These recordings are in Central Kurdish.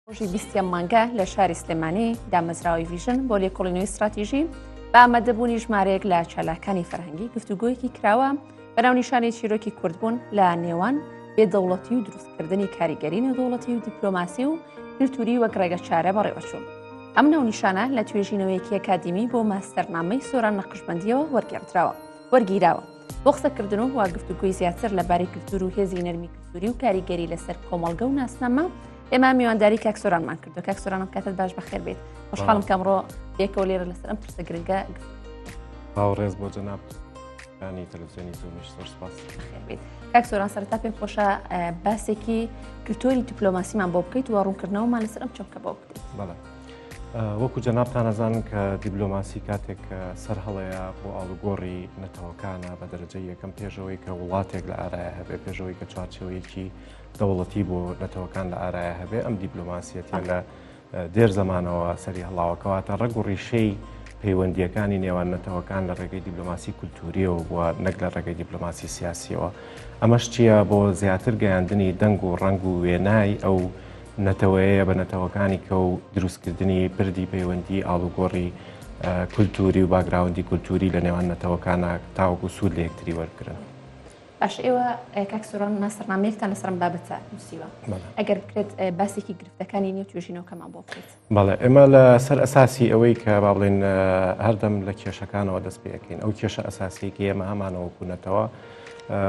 ڕۆژی بیستیەم مانگە لە شاری سلێمانی دامەزراوەی ڤیژن بۆ لێکۆڵینەوەی ستراتیژی بە ئامادەبوونی ژمارەیەک لە چالاکانی فەرهەنگی گفتوگۆیەکی کراوە بە ناونیشانی چیرۆکی کوردبوون لە نێوان بێدەوڵەتی و دروستکردنی کاریگەری نێودەوڵەتی و دیپلۆماسی و کلتوری وەک ڕێگە چارە بەڕێوەچوو. ئەم ناونیشانە لە توێژینەوەیەکی ئەکادیمی بۆ ماستەرنامەی سۆران نەقشبەندیەوە وەرگێڕدراوە وەرگیراوە. بۆ قسەکردن و گفتوگۆی زیاتر لەبارەی کلتور و هێزی نەرمی کلتوری و کاریگەری لەسەر کۆمەڵگە و ناسنامە ئێمە میوانداری کاک سۆرانمان کردو کاک سۆرانم کاتت باش بەخێر بێت خۆشحاڵم کە ئەمڕۆ یەکەوە لێرە لەسەر ئەم پرسە گرنگە هاوڕێز بۆ جەناب انی تەلەڤزیۆنی زومیش زۆر سپاس بێت کاک سۆران سەرەتا پێم خۆشە باسێکی کلتۆری دیپلۆماسیمان بۆ بکەیت و ڕوونکردنەوەمان لەسەر ئەم چەمکە بۆ بکەیت بەڵێ وەکو جەنابتان ئەزانن کە دیبلۆماسی کاتێک سەر هەڵەیە بۆ ئاڵوگۆڕی نەتەوەکانە بە دەرەجەی یەکەم پێشەوەی کە وڵاتێک لە ئارایە هەبێ پێشەوەی کە چوارچێوەیەکی دەوڵەتی بۆ نەتەوەکان لە ئارایە هەبێ ئەم دیبلۆماسیەتە لە دێر زەمانەوە سەری هەڵاوە کەواتە ڕەگ و ڕیشەی پەیوەندیەکانی نێوان نەتەوەکان لە ڕێگەی دیبلۆماسی کولتوریەوە بووە نەک لە ڕێگەی دیبلۆماسی سیاسیەوە ئەمەش چییە بۆ زیاتر گەیاندنی دەنگ و ڕەنگ و وێنای ئەو نەتەوەیە بە نەتەوەکانی کە و دروستکردنی پردی پەیوەندی ئاڵوگۆڕی کولتوری و باگراوندی کولتوری لە نێوان نەتەوەکانە تاوەکو سوود لە یەکتری وەربگرن. باشە ئێوە کاک سۆران ماستەرنامەیەکتان لەسەر ئەم بابەتە نووسیوە ئەگەر بکرێت باسێکی گرفتەکانی نێو توێژینەوەکەمان بۆ بکەیت. بەڵێ ئێمە لە سەر ئەساسی ئەوەی کە با بڵێن هەردەم لە کێشەکانەوە دەست پێەکەین ئەو کێشە ئەساسیەی کە ئێمە هەمانە وەکو نەتەوە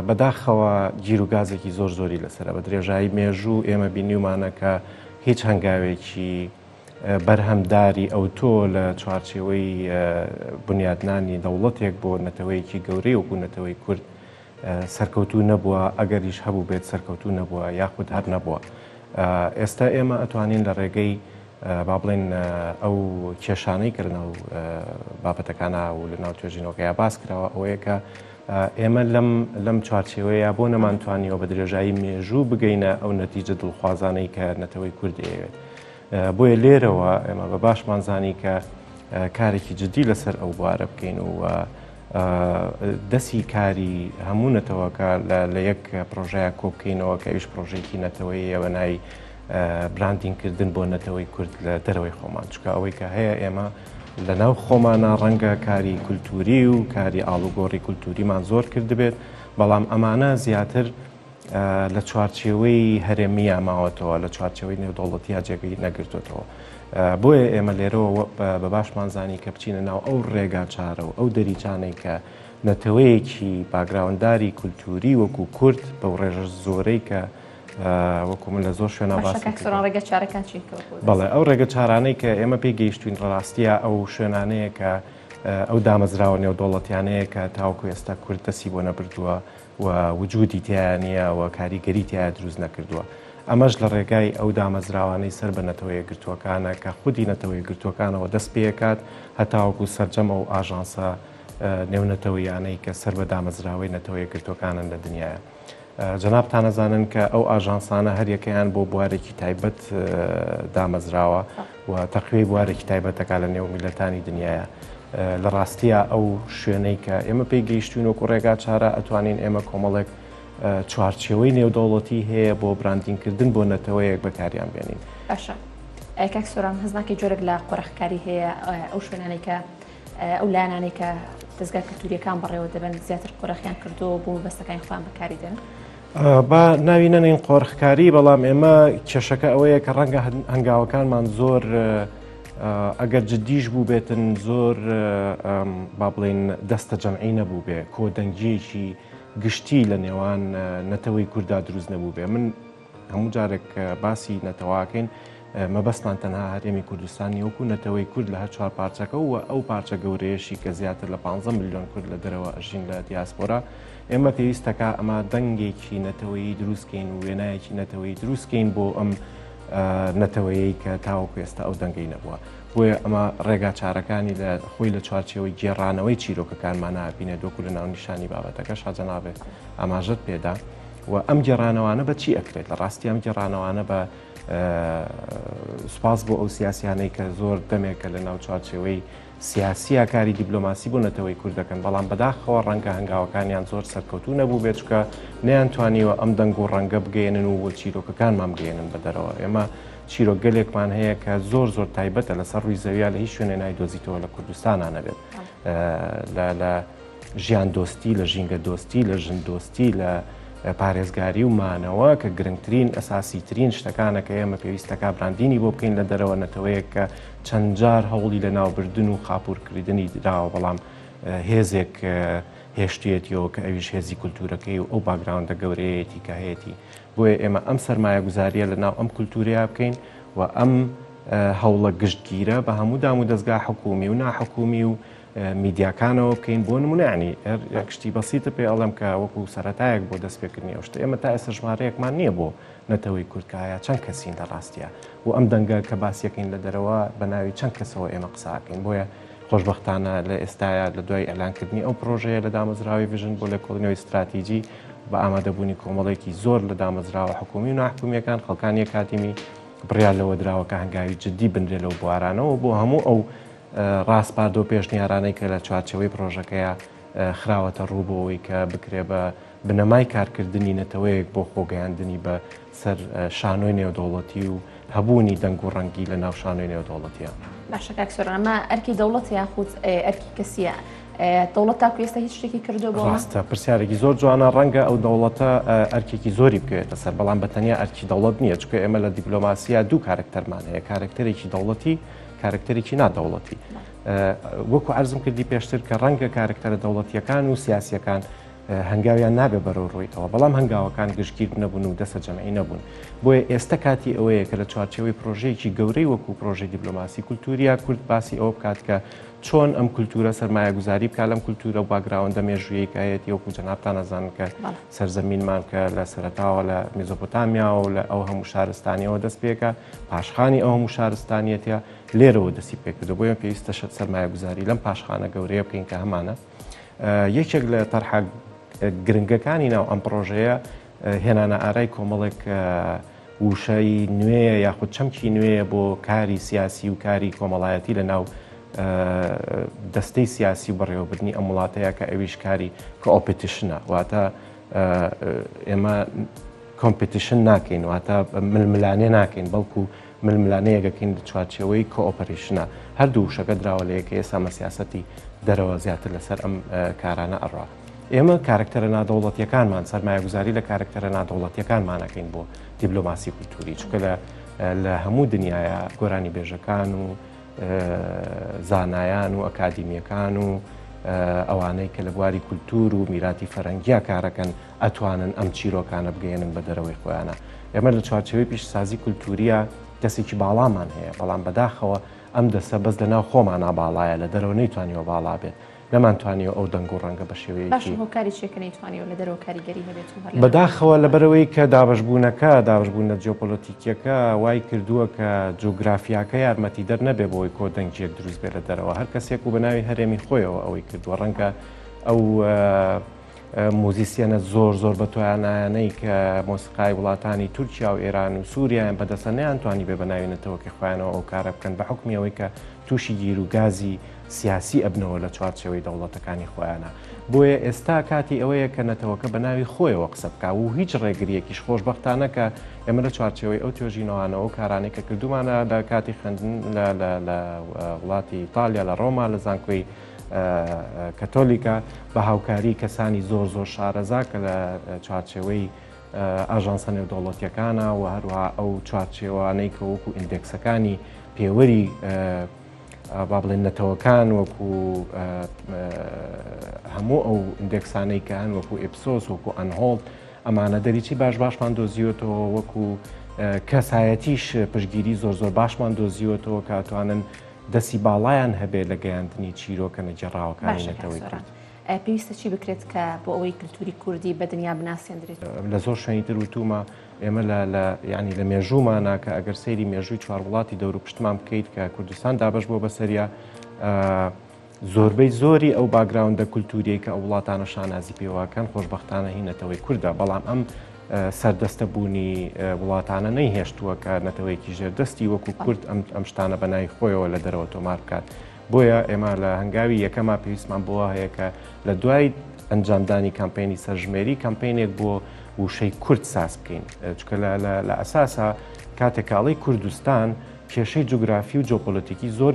بەداخەوە گیر و گازێکی زۆر زۆری لەسرە بە درێژایی مێژوو ئێمە بینیومانە کە هیچ هەنگاوێکی بەرهەمداری ئەوتۆ لە چوارچێوەی بنیادنانی دەوڵەتێک بۆ نەتەوەیەکی گەورەی وەکو نەتەوەی کورد سەرکەوتوو نەبووە، ئەگەریش هەبووبێت سەرکەوتوو نەبووە یاخود هەر نەبووە. ئێستا ئێمە ئەتوانین لە ڕێگەی با بڵێن ئەو کێشانەی کە لەناو بابەتەکانە و لەناو توێژینەوەکەیا باس کراوە ئەوەیە کە ئێمە لەم لەم چوارچێوەیە بۆ نەمانتوانیوە بە درێژایی مێژوو بگەینە ئەو نەتیجە دڵخوازانەی کە نەتەوەی کورد ئەیەوێت. بۆیە لێرەوە ئێمە بە باشمان زانی کە کارێکی جدی لەسەر ئەو بوارە بکەین و دەسی کاری هەموو نەتەوەکە لە یەک پرۆژەیە کۆبکەینەوە کە ئەویش پرۆژێکی نەتەوەیە بە ناوی branding کردن بۆ نەتەوەی کورد لە دەرەوەی خۆمان چکە ئەوەی کە هەیە ئێمە لە ناو خۆمانە ڕەنگە کاری کولتوری و کاری ئاڵوگۆڕی کولتوریمان زۆر کردبێت بەڵام ئەمانە زیاتر لە چوارچێوەی هەرێمییا ماوەتەوە، لە چوارچێوەی نێودەوڵەتییا جێگەی نەگرتۆتەوە. بۆیە ئێمە لێرەوە بە باشمان زانی کە بچینە ناو ئەو ڕێگا چارە و ئەو دەریچانەی کە نەتەوەیەکی باگراونداری کولتووری وەکو کورد بەو ڕێژە زۆرەی کە وەکو من لە زۆر شوێنە باس ڕێگە چارەکان چین بەڵێ ئەو ڕێگە چارانەی کە ئێمە پێی گەیشتوین ڕاستیە ئەو شوێنانەیە کە ئەو دامەزراوە نێودەوڵەتیانەیە کە تاوەکو ئێستا کورد دەستی بۆ نەبردووە و وجودی تیایا نییە و کاریگەری تیایا دروست نەکردووە. ئەمەش لە ڕێگای ئەو دامەزراوانەی سەر بە نەتەوە یەکگرتووەکانە کە خودی نەتەوە یەکگرتووەکانەوە دەست پێکات هەتاوەکو سەرجەم ئەو ئاژانسە نێونەتەوەیانەی کە سەر بە دامەزراوەی نەتەوە یەکگرتووەکانن لە دنیایا. جەنابتان ئەزانن کە ئەو ئاژانسانە هەریەکەیان بۆ بوارێکی تایبەت دامەزراوە و تەقویەی بوارێکی تایبەت دەکات لە نێو میللەتانی دنیایا. لە ڕاستیا ئەو شوێنەی کە ئێمە پێی گەیشتوین وەکو ڕێگا چارە ئەتوانین ئێمە کۆمەڵێک چوارچێوەی نێودەوڵەتی هەیە بۆ براندینکردن بۆ نەتەوەیەک بەکاریان بێنین. باشە کاک سۆران هەست ناکەی جۆرێک لە قۆرخکاری هەیە ئەو شوێنانەی کە ئەو لایەنانەی کە دەزگا کلتوریەکان بەڕێوە دەبەن زیاتر قۆرخیان کردووە بۆ مەبەستەکانی خۆیان بەکاری دێنن؟ با ناوی نەنین قۆرخکاری بەڵام ئێمە کێشەکە ئەوەیە کە ڕەنگە هەنگاوەکانمان زۆر ئەگەر جددیش بوو بێتن زۆر با بڵین دەستە جەمعی نەبوو بێ کۆدەنگیەکی گشتی لە نێوان نەتەوەی کووردا دروست نەبوو بێ من هەموو جارێک باسی نەتەواکەین مەبەستمان تەنها هەرێمی کوردستان نیە وەکو نەتەوەی کورد لە هەر چوار پارچەکە و ئەو پارچە گەورەیەشی کە زیاتر لە 15 ملیۆن کورد لە دەرەوە ئەژین لە دیاسپۆرا ئێمە پێویستەکە ئەمە دەنگێکی نەتەوەیی دروستکەین و وێنایەکی نەتەوەیی دروستکەین بۆ ئەم نەتەوەیەی کە تاوەکو ئێستا ئەو دەنگەی نەبووە بۆیە ئەمە ڕێگا چارەکانی لە خۆی لە چوارچێوەی گێڕانەوەی چیرۆکەکانمانە بینێت وەکو لە ناونیشانی بابەتەکە شاجەنابێت ئاماژەت پێدا و ئەم گێڕانەوانە بە چی ئەکرێت لە ڕاستی ئەم گێڕانەوانە بە سوپاس بۆ ئەو سیاسیانەی کە زۆر دەمێکە لە ناو چوارچێوەی سیاسیە کاری دیبلۆماسی بۆ نەتەوەی کورد دەکەن بەڵام بەداخەوە ڕەنگە هەنگاوەکانیان زۆر سەرکەوتوو نەبوو بێت چکە نەیانتوانیوە ئەم دەنگ و ڕەنگە بگەێنن و چیرۆکەکانمان بگەێنن بە دەرەوە ئێمە. چیرۆکگەلێکمان هەیە کە زۆر زۆر تایبەتە لەسەر ڕووی زەویا لە هیچ شوێنێ نایدۆزیتەوە لە کوردستانا نەبێت لە ژیان دۆستی لە ژینگە دۆستی لە ژن دۆستی لە پارێزگاری و مانەوە کە گرنگترین ئەساسی ترین شتەکانە کە ئێمە پێویستەکە براندینی بۆ بکەین لە دەرەوە نەتەوەیەک کە چەند جار هەوڵی لە ناوبردن و خاپورکردنی دراوە بەڵام هێزێک هێشتێتیەوە کە ئەویش هێزی کولتوورەکەی و ئەو background ە گەورەیەتی کە هەیەی بۆیە ئێمە ئەم سەرمایەگوزارییە لە ناو ئەم کولتوورەیا بکەین و ئەم هەوڵە گشتگیرە بە هەموو دامودەزگا حکوومی و ناحکوومی و میدیاکانەوە بکەین بۆ نمونە ینی یەک شتی بەسیتە پێ ئەڵێم کە وەکو سەرەتایەک بۆ دەستپێکردنی ئەو شتە ئێمە تا ئێستا ژمارەیەکمان نییە بۆ نەتەوەی کورد کە ئایا چەند کەسین لە ڕاستیە و ئەم دەنگە کە باسیەکەین لە دەرەوە بە ناوی چەند کەسەوە ئێمە قساکەین بۆیە خۆشبەختانە لە ئێستایا لە دوای ئیعلانکردنی ئەو پڕۆژەیە لە دامەزراوەی ڤژن بۆ لێکۆڵینەوەی ستراتیجی بە ئامادەبوونی کۆمەڵێکی زۆر لە دامەزراوە حکوومی و ناحکومییەکان، خەڵکانی ئەکادیمی، بڕیار لەوە دراوە کە هەنگاوی جددی بنرێ لەو بوارانەوە بۆ هەموو ئەو ڕاسپاردە و پێشنیارانەی کە لە چوارچێوەی پڕۆژەکەیا خراوەتە ڕوو بۆ ئەوەی کە بکرێ بە بنەمای کارکردنی نەتەوەیەک بۆ خۆگەیاندنی بە سەر شانۆی نێودەوڵەتی و هەبوونی دەنگ و ڕەنگی لە ناو شانۆی نێودەوڵەتیە. باشە کاک سۆران ئەمە ئەرکی دەوڵەتە یاخود ئەرکی کەسیە؟ دەوڵەت تاکو ئێستا هیچ شتێکی کردو بۆ ڕاستە پرسیارێکی زۆر جوانە ڕەنگە ئەو دەوڵەتە ئەرکێکی زۆری بکەوێتە سەر بەڵام بە تەنیا ئەرکی دەوڵەت نییە چونکە ئێمە لە دیپلۆماسیە دوو کارکتەرمان هەیە کارکتەرێکی دەوڵەتی کارکتەرێکی نادەوڵەتی وەکو عەرزم کردی پێشتر کە ڕەنگە کارکتەرە دەوڵەتیەکان و سیاسیەکان هەنگاویان نابێ بەرەو ڕووی ئەوە، بەڵام هەنگاوەکان گشتگیر نەبوون و دەسە جەمعی نەبوون. بۆیە ئێستە کاتی ئەوەیە کە لە چوارچێوەی پرۆژەیەکی گەورەی وەکوو پرۆژەی دیپلۆماسی کولتوورییا کورد باسی ئەوە بکات کە چۆن ئەم کولتوورە سەرمایەگوزاری بکات لەم کولتوورە و background ە مێژوویەی کە هەیەتی وەکوو جەنابتان ئەزانن کە سەرزەمینمان کە لە سەرەتاوە لە میزۆپۆتامیاوە و لە ئەو هەموو شارستانیەوە دەست پێکا پاشخانی ئەو هەموو شارستانیەتە لێرەوە دەستی پێکردو بۆیە پێویستە سەرمایەگوزاری لەم پاشخانە گەورەیە بکەین کە هەمانە. یەکێک لە تەرحە گرنگەکانی ناو ئەم پڕۆژەیە هێنانە ئارای کۆمەڵێک وشەی نوێیە یاخود چەمکی نوێیە بۆ کاری سیاسی و کاری کۆمەڵایەتی لە ناو دەستەی سیاسی و بەڕێوەبردنی ئەم وڵاتەیە کە ئەویش کاری co-opetition ە واتە ئێمە competition ناکەین واتە ململانێ ناکەین بەڵکو ململانێیەک ئەکەین لە چوارچێوەی cooperation ە، هەردوو وشەکە دراوە لە یەکە، ئێستا ئەمە سیاسەتی دەرەوە زیاتر لەسەر ئەم کارانە ئەڕوا. ئێمە کارەکتەرە نادەوڵەتیەکانمان سەرمایەگوزاری لە کارەکتەرە نادەوڵەتیەکانمان ئەکەین بۆ دیبلۆماسی کولتوری، چونکە لە لە هەموو دنیاە گۆرانیبێژەکان و زانایان و ئەکادیمیەکان و ئەوانەی کە لە بواری کولتور و میراتی فەرەنگیا کارەکەن ئەتوانن ئەم چیرۆکانە بگەیەنن بە دەرەوەی خۆیانە. ئێمە لە چوارچێوەی پیشەسازی کولتوورییە دەستێکی باڵامان هەیە، بەڵام بەداخەوە ئەم دەستە بەس لەناو خۆمانا باڵایە، لە دەرەوە نەیتوانیوە باڵا بێت، نەمانتوانیوە ئەو دەنگ و ڕەنگە بە شێوەیەکی. باشە هۆکاری چییە کە نەیتوانیوە لە دەرەوە کاریگەری هەبێت و هەر لە. بەداخەوە لەبەرئەوەی کە دابەشبوونەکە، دابەشبوونە جیۆپۆلۆتیکییەکە وای کردووە کە جوگرافیاکە یارمەتیدەر نەبێت بۆ ئەوەی کۆدەنگییەک دروست بێت لە دەرەوە، هەر کەسێک و بە ناوی هەرێمی خۆیەوە ئەوەی کردووە، ڕەنگە ئەو. موزیسیەنە زۆر زۆر بەتوانایانەی کە مۆسیقای وڵاتانی تورکیا و ئێران و سووریایان بەدەستە نەیانتوانی بێ بە ناوی نەتەوەکەی خۆیانەوە ئەو کارە بکەن بە حوکمی ئەوەی کە تووشی گیر و گازی سیاسی ئەبنەوە لە چوارچێوەی دەوڵەتەکانی خۆیانە بۆیە ئێستا کاتی ئەوەیە کە نەتەوەکە بە ناوی خۆیەوە قسە بکا و هیچ ڕێگریەکیش خۆشبەختانە کە ئێمە لە چوارچێوەی ئەو توێژینەوانەوە و کارانەی کە کردومانە لە کاتی خوێندن لە وڵاتی ئیتالیا لە ڕۆما لە زانکۆی کەتۆلیکە بە هاوکاری کەسانی زۆر زۆر شارەزا کە لە چوارچێوەی ئاژانسە نێودەوڵەتیەکانە و هەروها ئەو چوارچێوانەی کە وەکو ئیندێکسەکانی پێوەری با بڵێن نەتەوەکان وەکو هەموو ئەو ئیندێکسانەی کە هەن وەکو ئیپسۆس وەکو ئەنهۆڵد ئەمانە دەریچی باش باشمان دۆزیوەتەوە وەکو کەسایەتیش پشگیری زۆر زۆر باشمان دۆزیوەتەوە کە ئەتوانن دەستی باڵایان هەبێت لە گەیاندنی چیرۆکە نەگێڕاوەکانی باشە کاک نەتەوەی سۆران کورد. پێویستە چی بکرێت کە بۆ ئەوەی کلتوری کوردی بە دنیا بناسێندرێت؟ لە زۆر شوێنی تر وتوومە ئێمە لە لە یانی لە مێژوومانا کە ئەگەر سەیری مێژووی چوار وڵاتی دەوروپشتمان بکەیت کە کوردستان دابەش بووە بەسەریا زۆربەی زۆری ئەو background ە کولتووریەی کە ئەو وڵاتانە شانازی پێوەکەن خۆشبەختانە هی نەتەوەی کوردە بەڵام ئەم سەردەستە بوونی وڵاتانە نەیهێشتووە کە نەتەوەیەکی ژێردەستی وەکو کورد ئەم شتانە بە ناوی خۆیەوە لە دەرەوە تۆمار بکات. بۆیە ئێمە لە هەنگاوی یەکەما پێویستمان بەوە هەیە کە لە دوای ئەنجامدانی کامپەینی سەرژمێری کامپەینێک بۆ وشەی کورد ساز بکەین چونکە لە ئەساسا کاتێک کە ئەڵێی کوردستان کێشەی جوگرافی و جۆپۆلەتیکی زۆر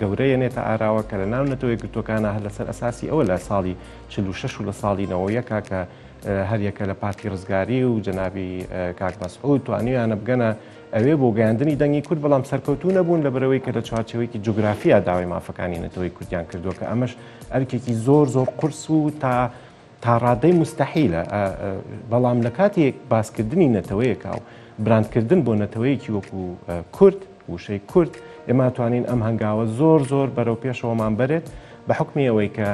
گەورە یەنێتە ئاراوە کە لە ناو نەتەوە یەکگرتووەکانە هەر لەسەر ئەساسی ئەوە لە ساڵی 46 و لە ساڵی 91 کە هەریەکە لە پارتی ڕزگاری و جەنابی کاک مەسعود توانیویانە بگەنە ئەوێ بۆ گەیاندنی دەنگی کورد بەڵام سەرکەوتوو نەبوون لە بەرەوەی کە لە چوارچێوەیەکی جوگرافیا داوای مافەکانی نەتەوەی کوردیان کردووە کە ئەمەش ئەرکێکی زۆر زۆر قورس و تا تا ڕادەی موستەحیلە، بەڵام لە کاتی باسکردنی نەتەوەیەکا و براندکردن بۆ نەتەوەیەکی وەکو کورد، وشەی کورد، ئێمە توانین ئەم هەنگاوە زۆر زۆر بەرەو پێشەوەمان بەرێت بە حوکمی ئەوەی کە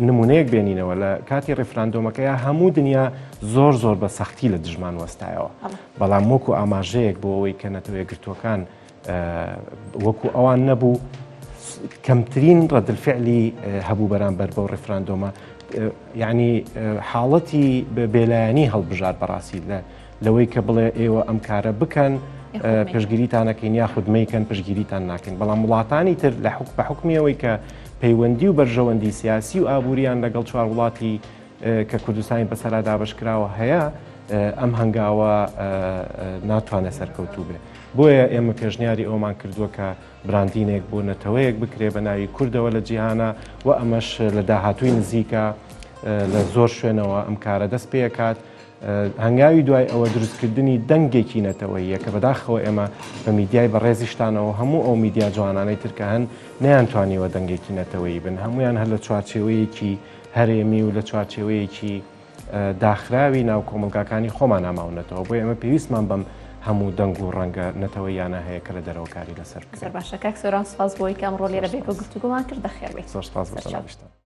نمونەیەک بێنینەوە لە کاتی ڕیفراندۆمەکەیا هەموو دنیا زۆر زۆر بە سەختی لە دژمان وەستایەوە بەڵام وەکو ئاماژەیەک بۆ ئەوەی کە نەتەوە یەکگرتووەکان وەکو ئەوان نەبوو کەمترین ڕەدلفعلی هەبوو بەرامبەر بەو ڕیفراندۆمە یعنی حاڵەتی بێلایەنی هەڵبژار بەڕاستی لە لەوەی کە بڵێ ئێوە ئەم کارە بکەن پشگیریتانەکەین یاخود میکەن پشگیریتان ناکەین بەڵام وڵاتانی تر لە حک بە حکمیەوەی کە پەیوەندی و بەرژەوەندی سیاسی و ئابووریان لەگەڵ چوار وڵاتی کە کوردستانی بەسەرا دابەشکراوە هەیە ئەم هەنگاوە ناتوانێت سەرکەوتوو بێ. بۆیە ئێمە پێشنیاری ئەوەمان کردووە کە براندینێک بۆ نەتەوەیەک بکرێ بە ناوی کوردەوە لە جیهانا و ئەمەش لە داهاتووی نزیکە لە زۆر شوێنەوە ئەم کارە دەست پێکات. هەنگاوی دوای ئەوە دروستکردنی دەنگێکی نەتەوەیە کە بەداخەوە ئێمە بە میدیای بەڕێزیشتانەوە هەموو ئەو میدیا جوانانەی ترکە هەن نەیانتوانیوە دەنگێکی نەتەوەیی بن هەمویان هەر لە چوارچێوەیەکی هەرێمی و لە چوارچێوەیەکی داخراوی ناو کۆمەڵگاکانی خۆمانا ماونەتەوە، بۆیە ئێمە پێویستمان بەم هەموو دەنگ و ڕەنگە نەتەوەییانە هەیە کە لە دەرەوە کاری لەسەر بکرێت. زۆر باشە کاک سۆران سوپاس بۆ ئەوەی کە ئەمڕۆ لێرە بێکەوە گفتوگۆمان کرد، بەخێربێیت. زۆر سوپاس بۆ جەنابیشتان.